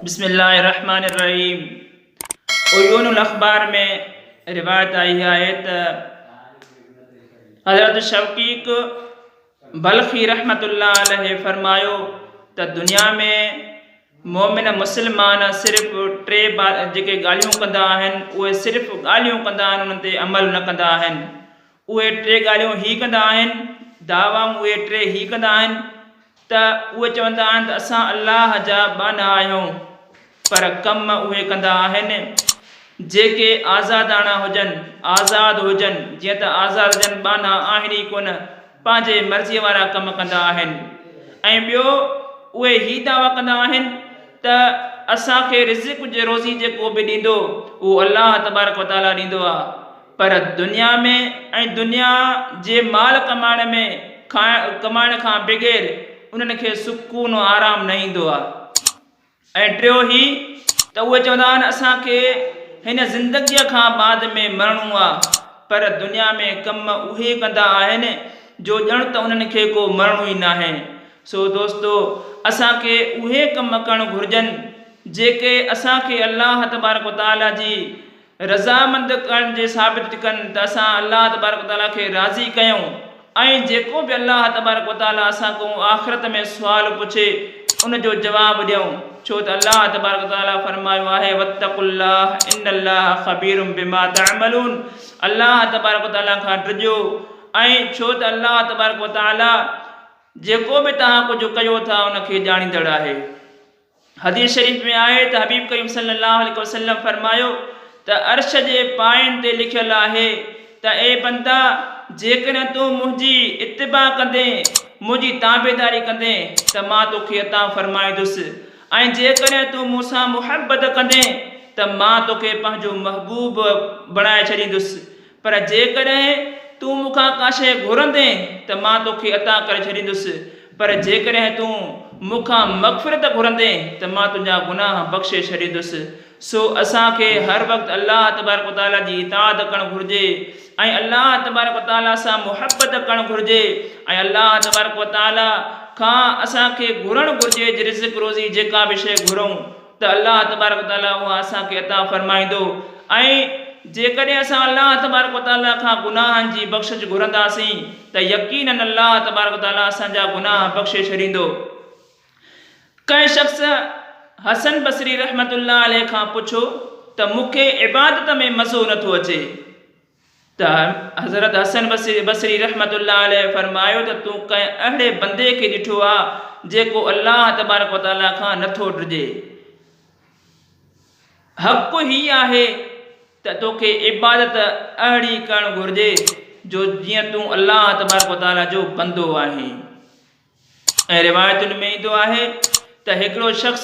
بسم الله الرحمٰن الرحيم عيون الاخبار ۾ روايت آئي آهي ته حضرت شقيق بلخي رحمة الله عليه فرمايو ته دنيا ۾ مؤمن مسلمان صرف ٽي جيڪي ڳالهيون ڪندا آهن اهي صرف ڳالهيون ڪندا آهن انهن تي عمل نه ڪندا آهن اهي ٽي ڳالهيون هي ڪندا آهن دعوائون اهي ٽي هي ڪندا آهن ته اهي چوندا آهن ته اسان الله جا ٻانها آهيون پر ڪم اهي ڪندا آهن جيڪي آزاداڻا هجن، آزاد هجن، جيئن ته آزاد هجن ٻانها آهن ئي ڪونه، پنهنجي مرضيء وارا ڪم ڪندا آهن ۽ ٻيو اهي هي دعويٰ ڪندا آهن ته اسان کي رزق روزي جيڪو به ڏيندو اهو الله تبارڪ وتعاليٰ ڏيندو آهي پر دنيا ۾ ۽ دنيا جي مال ڪمائڻ ۾ ڪمائڻ کان بغير انهن کي سڪون و آرام نه ايندو آهي. ۽ ٽيو هي ته اهي چوندا آهن اسان کي هن زندگيء کان بعد ۾ مرڻو آ پر دنيا ۾ ڪم اهي ڪندا آهن جو ڄڻ ته انهن کي ڪو مرڻو ئي ناهي. سو دوستو اسان کي اهي ڪم ڪرڻ گهرجن جيڪي اسان کي الله تبارڪ و تعاليٰ جي رضامند ڪرڻ جي ثابت ڪن ته اسان الله تبارڪ و تعاليٰ کي راضي ڪيون ۽ جيڪو به الله تبارڪ و تعاليٰ اسان کان آخرت ۾ سوال پڇي ان جو جواب ڏيون ڇو ته الله تبارڪ و تعاليٰ فرمايو آهي واتقوا الله ان الله خبير بما تعملون الله تبارڪ و تعاليٰ کان ڊڄو ۽ ڇو ته الله تبارڪ و تعاليٰ جيڪو به توهان ڪجهه ڪيو ٿا ان کي ڄاڻيندڙ آهي. حديث شريف ۾ آهي ته حبيب ڪريم صلي الله عليه وسلم فرمايو ته عرش جي پاين تي لکيل آهي ته اي بندا! جيڪڏهن تون منهنجي اتباع ڪندين، منهنجي تابعداري ڪندين ته مان توکي عطا فرمائيندس ۽ جيڪڏهن تون مون سان محبت ڪندين ته مان توکي پنهنجو محبوب بڻائي ڇڏيندس پر جيڪڏهن تون مون کان ڪا شيء گهرندين ته مان توکي عطا ڪري ڇڏيندس، پر جيڪڏهن تون مون کان مغفرت گهرندين ته مان تنهنجا گناهه بخشي ڇڏيندس. سو اسان کي هر وقت الله تبارڪ و تعاليٰ جي اطاعت ڪرڻ گهرجي ۽ الله تبارڪ و تعاليٰ سان محبت ڪرڻ گهرجي ۽ الله تبارڪ و تعاليٰ کان اسان کي گهرڻ گهرجي رزق روزي جيڪا به شيء گهرون ته الله تبارڪ وتعاليٰ اها اسان کي عطا فرمائيندو ۽ جيڪڏهن اسان الله تبارڪ وتعاليٰ کان گناهن جي بخشش گهرنداسين ته يقيناً الله تبارڪ وتعاليٰ اسان جا گناهه بخشي ڇڏيندو. ڪنهن شخص حسن بصري رحمة الله عليه کان پڇيو ته مون کي عبادت ۾ مزو نه ٿو اچي. ته حضرت حسن بصري رحمة الله عليه فرمايو ته تون ڪنهن اهڙي بندي کي ڏٺو آ جيڪو الله تبارڪ وتعاليٰ کان نه ٿو ڊڄي؟ حق هي آهي ته توکي عبادت اهڙي ڪرڻ گهرجي جو جيئن تون الله تبارڪ وتعاليٰ جو بندو آهين. ۽ روايتن ۾ ايندو آهي ته هڪڙو شخص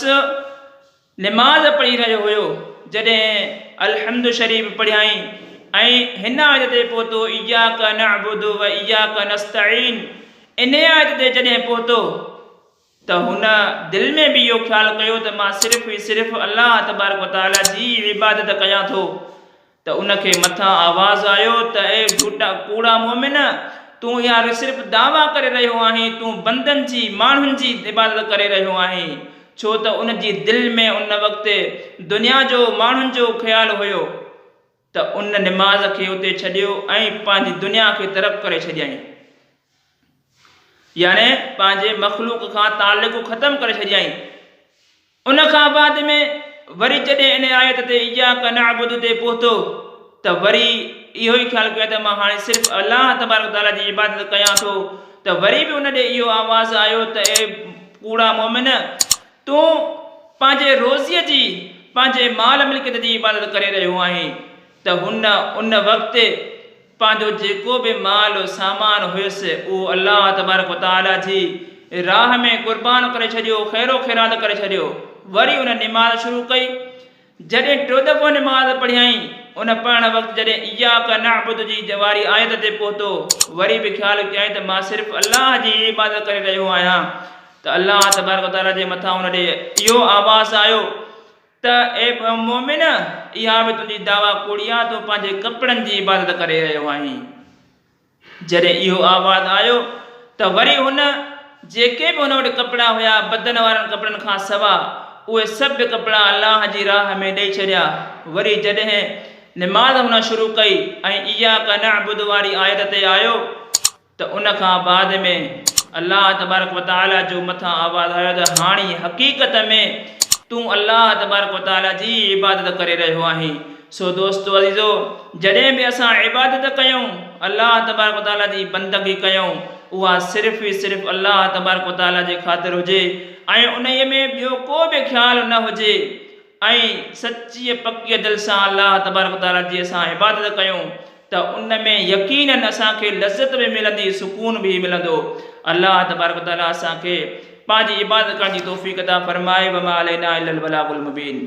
نماز پڙهي رهيو هيو جڏهن الحمد شريف پڙهيائين ۽ هن آيت تي پهتو اياڪ نعبد و اياڪ نستعين انهي آيت تي جڏهن پهتو ته هن دل ۾ به اهو خيال ڪيو ته مان صرف ئي صرف الله تبارڪ وتعالي جي عبادت ڪيان ٿو ته ان کي مٿان آواز آيو ته اي جهوٽا ڪوڙا مؤمن! تون اها صرف دعويٰ ڪري رهيو آهين، تون بندن جي، ماڻهن جي، عبادت ڪري رهيو آهين، ڇو ته ان جي دل ۾ ان وقت دنيا جو، ماڻهن جو، خيال هيو ته ان نماز کي اتي ڇڏيو ۽ پنهنجي دنيا کي ترڪ ڪري ڇڏيائين. يعني پنهنجي مخلوق کان تعلق ختم ڪري ڇڏيائين. ان کان بعد ۾ وري جڏهن ان آيت تي اياڪ نعبد تي پهتو ته وري اهو ئي خيال ڪيو ته مان هاڻي صرف الله تبارڪ وتعاليٰ جي عبادت ڪيان ٿو ته وري به ان ڏي اهو آواز آيو ته اي ڪوڙا مؤمن! تون پنهنجي روزيء جي، پنهنجي مال ملڪيت جي عبادت ڪري رهيو آهين ته هن ان وقت پنهنجو جيڪو به مال سامان هيس اهو الله تبارڪ و تعاليٰ جي راهه ۾ قربان ڪري ڇڏيو، خير و خيرات ڪري ڇڏيو. وري ان نماز شروع ڪئي. جڏهن ٽيون دفعو نماز پڙهيائين، ان پڙهڻ وقت جڏهن اياڪ نعبد جي واري آيت تي پهتو، وري به خيال ڪيائين ته مان صرف الله جي عبادت ڪري رهيو آهيان ته الله تبارڪ و تعاليٰ جي مٿان ان ڏي اهو آواز آيو ته اي مؤمن! اها به تنهنجي دعويٰ ڪوڙي آهي، تون پنهنجي ڪپڙن جي عبادت ڪري رهيو آهين. جڏهن اهو آواز آيو ته وري هن جيڪي به هن وٽ ڪپڙا هيا، بدن وارن ڪپڙن کان سوا، اهي سڀ ڪپڙا الله جي راهه ۾ ڏئي ڇڏيا. وري جڏهن نماز هن شروع ڪئي ۽ اياڪ نعبد واري آيت تي آيو ته ان کان بعد ۾ الله تبارڪ و تعاليٰ جو مٿان آواز آيو ته هاڻي حقيقت ۾ تون الله تبارڪ و تعاليٰ جي ئي عبادت ڪري رهيو آهين. سو دوستو عزيزو! جڏهن به اسان عبادت ڪيون، الله تبارڪ و تعاليٰ جي بندگي ڪيون، اها صرف ئي صرف الله تبارڪ و تعاليٰ جي خاطر هجي ۽ انهيء ۾ ٻيو ڪو به خيال نه هجي ۽ سچيء پڪيء دل سان الله تبارڪ و تعاليٰ جي اسان عبادت ڪيون ته ان ۾ يقيناً اسان کي لذت به ملندي، سڪون به ملندو. الله تبارڪ و تعاليٰ اسان کي پنهنجي عبادت ڪرڻ جي توفيق عطا فرمائي وما علينا الا البلاغ المبين.